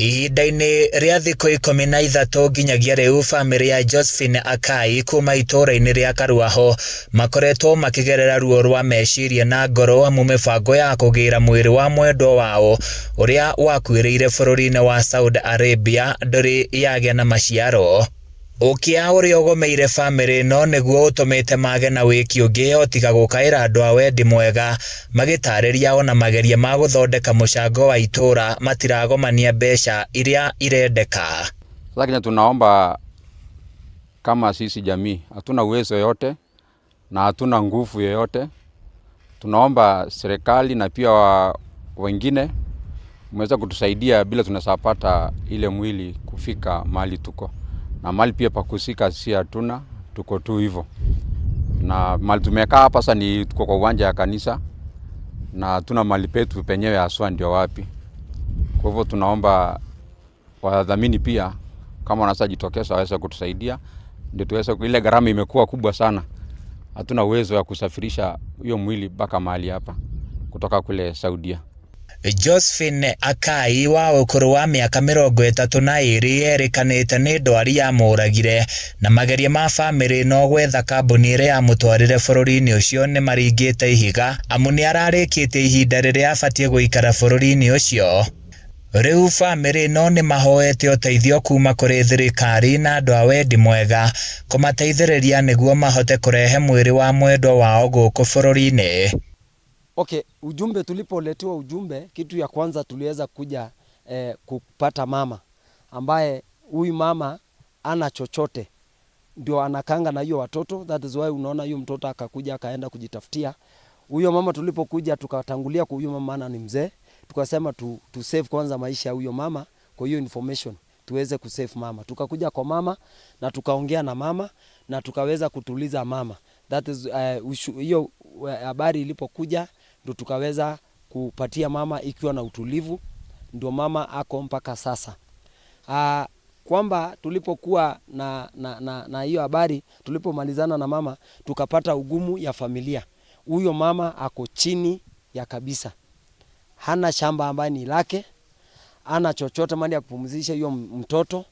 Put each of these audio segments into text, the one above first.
Ihinda-inĩ rĩa thikũ 13 nginyagia rĩu bamĩrĩ ya Josephine Akai kuma itũũra-inĩ rĩa Karuaho makoretwo makĩgerera ruo rwa meciria na ngoro amu mĩbango ya kũgĩra mwĩrĩ wa mwendwa wao ũrĩa wakuĩrĩire bũrũri-inĩ wa Saudi Arabia ndũrĩ yagĩa na maciaro. Ũkĩa ũrĩa ũgũmĩire bamĩrĩ ĩno nĩguo ũtũmĩte mage na wĩki ũngĩ o tiga gũkaĩra andũ a wendi mwega magĩtarĩria ona mageria ma gũthondeka mũcango wa itũra matiragomania mbeca iria irendeka. Sasa kenye tunaomba kama sisi jamii hatuna uwezo yote na hatuna nguvu yoyote. Tunaomba serikali na pia wengine mweza kutusaidia bila tunaweza ile mwili kufika mahali tuko na mahali pia pa kusika si hatuna, tuko tu hivyo. Na mahali tumekaa hapa sasa ni tuko kwa uwanja ya kanisa na hatuna mahali petu penyewe haswa ndio wapi. Kwa hivyo tunaomba wadhamini pia kama wanaweza jitokeza waweze kutusaidia ndio tuweze, ile gharama imekuwa kubwa sana, hatuna uwezo wa kusafirisha hiyo mwili mpaka mahali hapa kutoka kule Saudia. Josephine Akai wa ũkũrũ wa mĩaka 32 erĩkanĩte nĩ ndwari yamũragire na mageria ma bamĩrĩ ĩno gwetha kambuni ĩrĩa yamũtwarire bũrũri-inĩ ũcio nĩ maringĩte ihiga amu nĩ ararĩkĩtie ihinda rĩrĩa abatiĩ gũikara bũrũri-inĩ ũcio. Rĩu bamĩrĩ ĩno nĩ mahoete ũteithio kuma kũrĩ thirikari na andũ a wendi mwega kũmateithĩrĩria nĩguo mahote kũrehe mwĩrĩ wa mwendwa wao gũkũ bũrũri-inĩ. Okay, ujumbe tulipoletewa ujumbe, kitu ya kwanza tuliweza kuja kupata mama ambaye huyu mama ana chochote ndio anakanga na hiyo watoto. That is why unaona hiyo mtoto akakuja akaenda kujitafutia. Huyo mama tulipokuja tukatangulia kwa huyo mama, maana ni mzee, tukasema tu save kwanza maisha ya huyo mama kwa hiyo information tuweze kusave mama. Tukakuja kwa mama na tukaongea na mama na tukaweza kutuliza mama. That is hiyo habari ilipokuja ndo tukaweza kupatia mama ikiwa na utulivu, ndio mama ako mpaka sasa. Kwamba tulipokuwa na hiyo habari, tulipomalizana na mama tukapata ugumu ya familia. Huyo mama ako chini ya kabisa, hana shamba ambaye ni lake, hana chochote mali ya kupumzisha hiyo mtoto,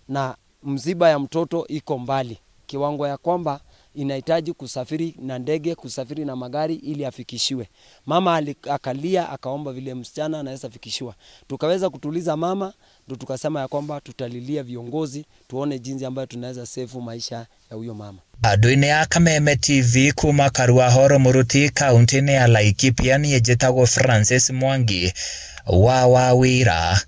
na mziba ya mtoto iko mbali kiwango ya kwamba inahitaji kusafiri na ndege, kusafiri na magari ili afikishiwe. Mama akalia akaomba vile msichana anaweza fikishiwa. Tukaweza kutuliza mama, ndo tukasema ya kwamba tutalilia viongozi tuone jinsi ambayo tunaweza save maisha ya huyo mama. Andũ-inĩ a Kameme TV kuma Karuahoro Muruti kaunti-inĩ ya Laikipia niĩ njĩtagwo Francis Mwangi wa Wawira.